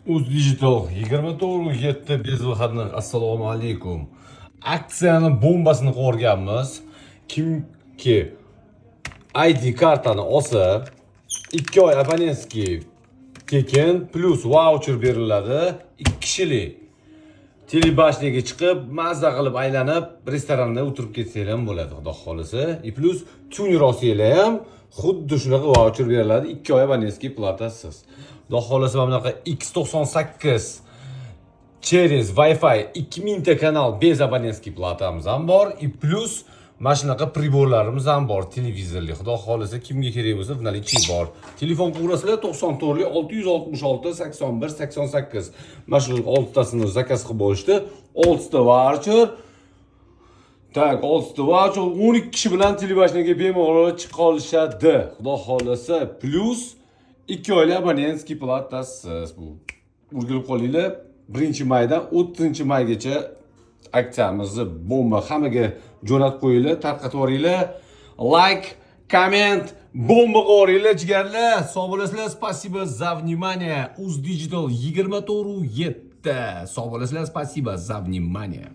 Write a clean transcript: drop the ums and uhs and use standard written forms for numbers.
Uz Digital 24/7 без выходных. Assalomu alaykum. Aksiyani bombasini qilganmiz. Kimki ID kartani olsa, 2 oy абонентский tekin плюс vaucher beriladi. 2 kishilik телебашня ga chiqib, mazza qilib aylanib, restoranda o'tirib ketsanglar ham bo'ladi, xudo xohlasa. И плюс тюнер olsanglar ham xuddi shunaqa vaucher beriladi, 2 oy абонентский плата siz. Xudo xohlasa, mana bunaqa X98 через Wi-Fi 2000 ta kanal без абонентский плата miz ham bor и плюс mana shunaqa прибор larimiz ham bor televizorli. Xudo xohlasa, kimga kerak bo'lsa, в наличии bor. Telefon qilaverasizlar 94 666 81 88. Mana shu oltitasini заказ qilib olishdi. Oltita voucher. Так, oltita voucher, 12 kishi bilan телебашня ga bemalol chiqa olishadi. Xudo xohlasa, плюс 2 oylik абонентский плата siz bu. Ulgurib qolinglar. 1 maydan 30 maygacha aksiyamizni bomba, hammaga jo'natib qo'yinglar, tarqatib yuboringlar. Лайк, коммент, bomba qo'yinglar, jigarlar. Sog' bo'lasizlar. Спасибо за внимание. Uz Digital 24/7. Sog' bo'lasizlar. Спасибо за внимание.